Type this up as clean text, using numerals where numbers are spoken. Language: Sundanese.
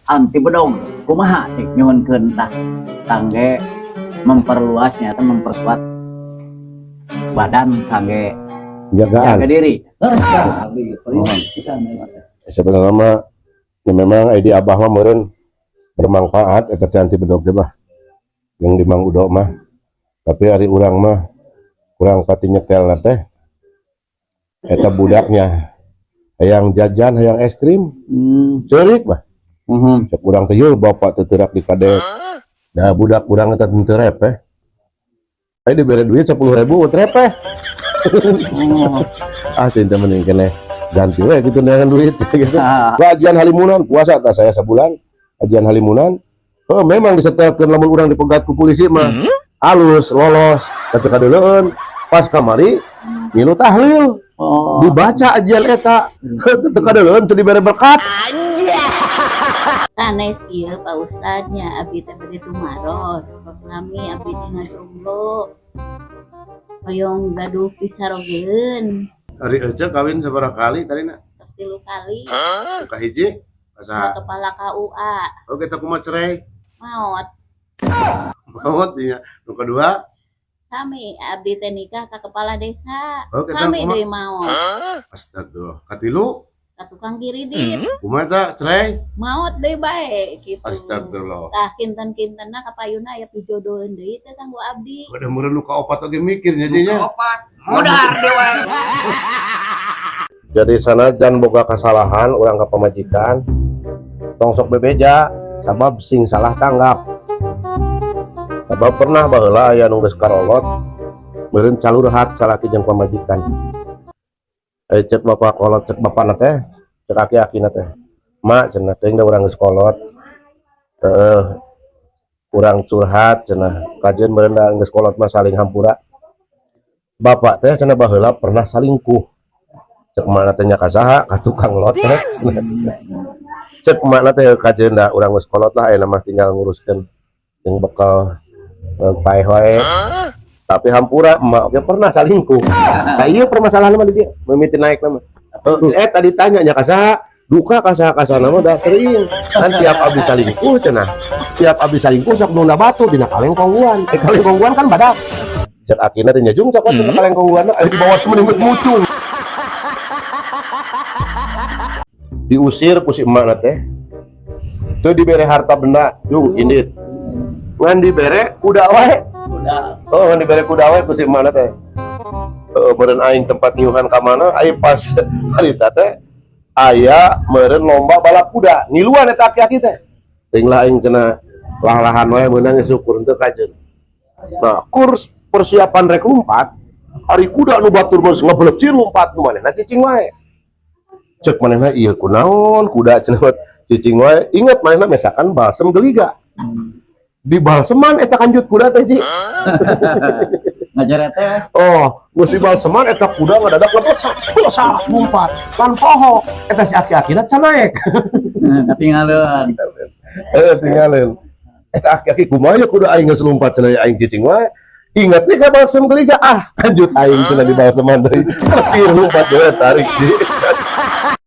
Anti bedog kumaha cik nyuhunkeun tah kangge memperluasnya atau memperkuat badan kangge Jagaan. Jaga diri. Terus kan abdi gitu. Pisan ya. Sebenarnya mah ya memang ide Abah mah meureun bermanfaat eta teh anti bedog teh, Bah. Yang di Mang Udo mah. Tapi ari urang mah kurang pati nyetel teh. Eta budaknya hayang jajan, hayang es krim, ceurik, Bah. Cek urang teh, "Yeuh, bapak teu teurak di kadek." Nah, budak urang eta teu repeh. Ayo dibere duit 10.000 repeh. Oh. Ah, cinta mending keneh ganti we gitu dengan duit gitu. Ah. Ajian halimunan puasa tak saya sebulan ajian halimunan. Oh, memang disetelkeun lamun urang dipegat ku polisi mah halus lolos ketika duluan pas kamari ngilu tahlil dibaca ajian eta teu kadeuleun teu dibere berkat. Sanes ieu, Pak Ustadnya, abdi teh bade tumaros, tos lami abdi teh ngajomblo, hoyong gaduh picarogeun. Ari Ece kawin sabaraha kali tadi na? Tos tilu kali. Kahiji Ka asa kepala KUA. Oh, kita kumaha cerai? Maot. Maot nya. Nu kedua? Sami, abdi teh nikah ka kepala desa. Oh, kita sami kumaha? Deui maot. Astagfirullah, katilu? Ka tukang kiridit. Kumaha eta cerai? Maot deui bae gitu. Astagfirullah. Tah, kinten-kintenna kapayuna aya pijodoheun deui teh kanggo abdi? Udah meureun nu kaopat oge mikirnya jadinya. Opat. Modar dewa. Jadi sanajan boga kesalahan urang ka pamajikan, tong sok bebeja, sabab sing salah tanggap. Sabab pernah baheula aya nu geus karolot meureun calurhat salaki jeung pamajikan. Eh, cek bapak kolot, cek bapakna teh, cek aki-akina teh, "Mak," cenah, "teuing da urang geus kolot, heeh, urang curhat," cenah, "kajeun meureun da geus kolot mah saling hampura. Bapak teh," cenah, "baheula pernah salingkuh." Cek emakna teh, "Nya ka saha?" "Ka tukang lotrek," cenah. Cek emakna teh, "Kajeun da urang geus kolot lah, ayeuna mah tinggal nguruskeun jeung bekal paeh wae. Tapi hampura, emak oge pernah salingkuh." Nah, iya, permasalahan mah di dieu mimiti naik nama. Eh, tadi tanya nya ka saha, duka ka saha, ka saha mah da sering kan tiap abis salingkuh cenah, tiap abis salingkuh sok nunda batu dina kaleng kongguan. Eh, kaleng kongguan kan badak. Cek akina teh, "Jung, cokot," cenah, "kaleng kongguan ayo dibawa cuma geus mucung." Diusir ku si emakna teh, teu dibere harta benda, jung indit, ngan dibere kuda wae. Udah. Oh, ngan dibere kuda wae ku si emakna teh. Heeh, meureun aing tempat nyiuhan ka mana aing pas harita teh aya meureun lomba balap kuda, ngiluan eta aki-aki teh. "Teuing lah aing," cenah, "lah-lahan wae meunang syukur henteu kajeun." Nah, kurs persiapan rek lumpat, ari kuda nu batur geus ngebelepcir lumpat, nu manehna cicing wae. Cek manehna, "Ieu kunaon kuda," cenah, "cicing wae?" Ingat manehna mesakan balsem geliga. Di balseman eta kanjut kuda teh, Ji. Ngajar teh. Oh, geus di balseman eta kuda ngadadak lebesak, lesak lumpat. Lan poho eta si aki-akina can naek. Ketinggalan. Eh, tinggalin. Eta aki-aki, "Kumaha ya kuda aing geus lumpat," cenah, "aing cicing wae." Ingat nih ka balsem geliga, "Ah, kanjut aing," cenah, "di balseman deui." Kecil lumpat deui tarik, Ji.